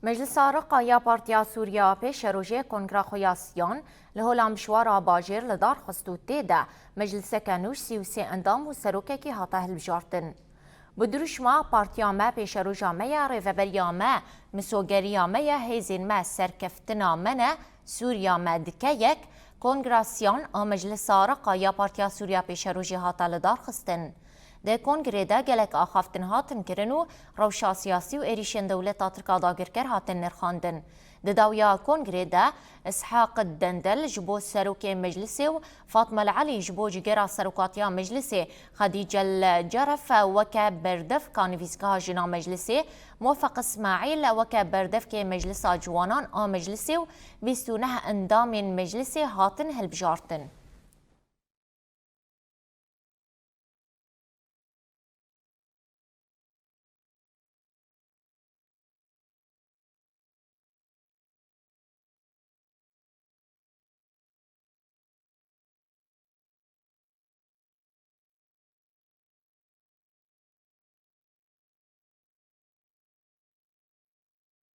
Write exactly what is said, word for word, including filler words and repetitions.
Meclisa Riqa ya Partiya Sûriya Pêşerojê kongra xwe ya siyan li Hola Mişwara Bajêr li dar xist û tê de mecliseke nû ji sî û sê endam û serokekî hate hilbijartin. Bi dirûşma Partiya me, Pêşeroja me ye, Rêveberiya me, Misogeriya me ye, Hêzên me, Serkeftina me ne, Sûriya me dike yek, kongra siyan a Meclisa Riqa ya Partiya Sûriya Pêşerojê hate li dar xistin. Di kongrê de gelek axaftin hatin kirin û rewşa siyasî û êrîşên dewleta Tirk a dagirker hatin nirxandin. Di dawiya kongrê de Ishaq Dendel ji bo serokê meclisê û Fatma El Elî ji bo cigera serokatiya meclisê, Xedîce El Ceref weke berdevka nivîsgeha jina meclisê, Mofeq Ismaîl weke berdevkê meclisa ciwanan a meclisê û bîst û neh endamên meclisê hatin hilbijartin.